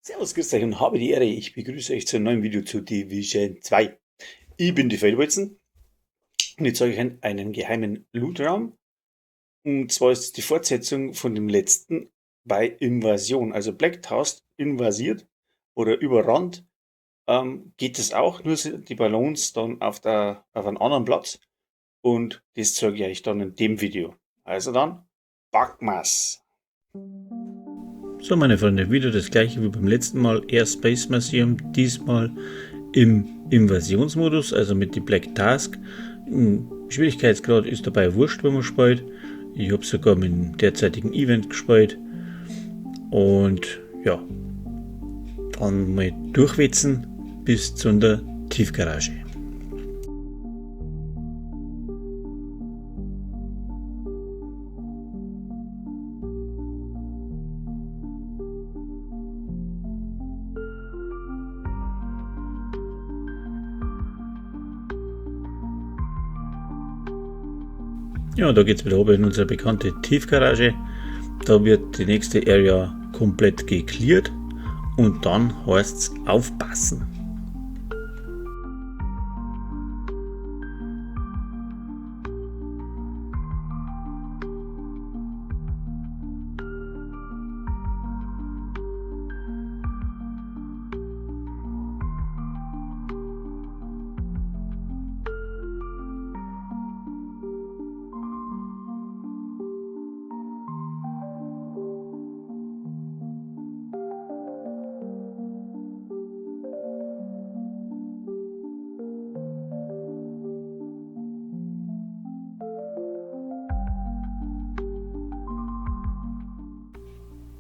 Servus, grüß euch und habe die Ehre. Ich begrüße euch zu einem neuen Video zu Division 2. Ich bin die Feldbolzen und ich zeige euch einen geheimen Loot-Raum. Und zwar ist es die Fortsetzung von dem letzten bei Invasion. Also Black Tusk invasiert oder überrannt. Geht es auch, nur sind die Ballons dann auf einem anderen Platz. Und das zeige ich euch dann in dem Video. Also dann, packen wir's! So, meine Freunde, wieder das gleiche wie beim letzten Mal, Airspace Museum, diesmal im Invasionsmodus, also mit die Black Tusk. Schwierigkeitsgrad ist dabei wurscht, wenn man spielt. Ich hab sogar mit dem derzeitigen Event gespielt. Und ja, dann mal durchwetzen bis zu der Tiefgarage. Ja, da geht's wieder runter in unsere bekannte Tiefgarage. Da wird die nächste Area komplett gecleart und dann heißt's aufpassen.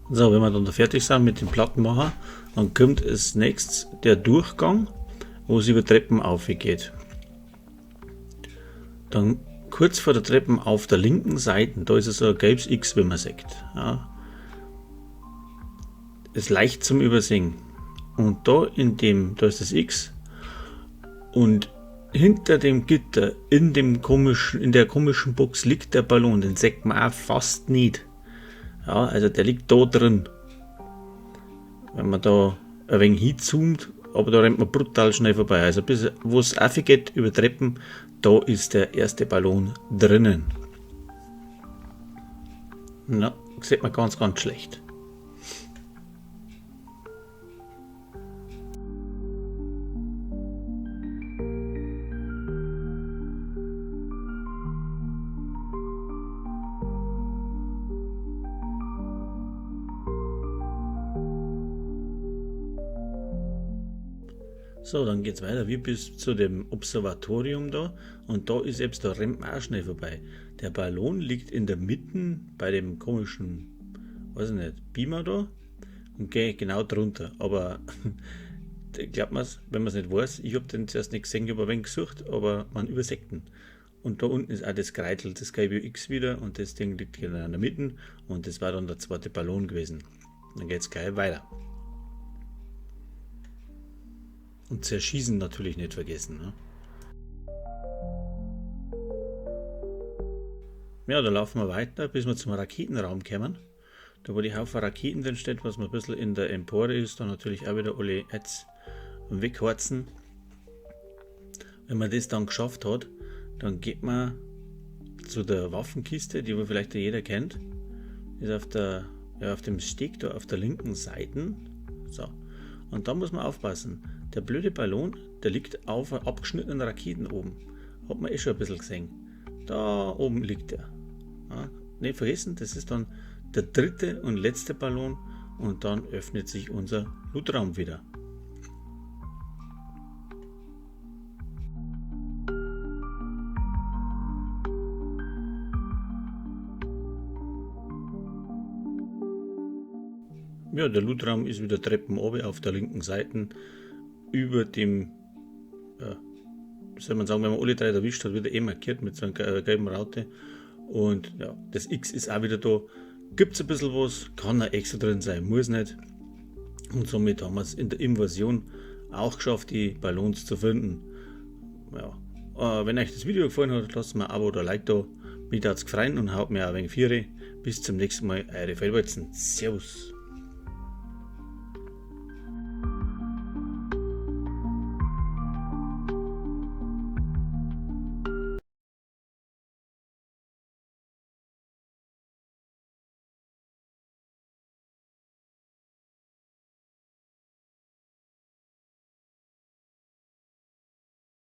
So, wenn wir dann da fertig sind mit dem Plattenmacher, dann kommt als nächstes der Durchgang, wo es über Treppen aufgeht. Dann kurz vor der Treppen auf der linken Seite, da ist es so ein gelbes X, wie man sieht. Ja. Ist leicht zum Übersehen. Und da in dem, da ist das X und hinter dem Gitter, in der komischen Box liegt der Ballon, den sieht man auch fast nicht. Ja, also der liegt da drin. Wenn man da ein wenig hinzoomt, aber da rennt man brutal schnell vorbei. Also bis wo es aufgeht über Treppen, da ist der erste Ballon drinnen. Na, sieht man ganz, ganz schlecht. So, dann geht's weiter wie bis zu dem Observatorium da und da ist selbst, da rennt man auch schnell vorbei. Der Ballon liegt in der Mitte bei dem komischen, weiß ich nicht, Beamer da und geht genau drunter. Aber glaubt man's, wenn man's nicht weiß, ich hab den zuerst nicht gesehen, ich hab ein wenig gesucht, aber man übersieht ihn. Und da unten ist auch das Kreitel, das gelbe X wieder und das Ding liegt genau in der Mitte und das war dann der zweite Ballon gewesen. Dann geht's gleich weiter. Und zerschießen natürlich nicht vergessen. Ne? Ja, da laufen wir weiter, bis wir zum Raketenraum kommen. Da wo die Haufen Raketen drin steht, was man ein bisschen in der Empore ist, dann natürlich auch wieder alle Ads weghorzen. Wenn man das dann geschafft hat, dann geht man zu der Waffenkiste, die wo vielleicht jeder kennt. Ist auf dem Steg da auf der linken Seite. So. Und da muss man aufpassen. Der blöde Ballon, der liegt auf abgeschnittenen Raketen oben. Hat man eh schon ein bisschen gesehen. Da oben liegt er. Ja, nicht vergessen, das ist dann der dritte und letzte Ballon und dann öffnet sich unser Lootraum wieder. Ja, der Lootraum ist wieder Treppen oben auf der linken Seite. Über dem, ja, wie soll man sagen, wenn man alle drei erwischt hat, wird er eh markiert mit so einer gelben Raute. Und ja, das X ist auch wieder da. Gibt's ein bisschen was, kann ein Extra drin sein, muss nicht. Und somit haben wir's in der Invasion auch geschafft, die Ballons zu finden. Ja, wenn euch das Video gefallen hat, lasst mir ein Abo oder ein Like da. Mich hat's gefreut und haut mir auch ein wenig Viere. Bis zum nächsten Mal, eure Feldbolzen. Servus.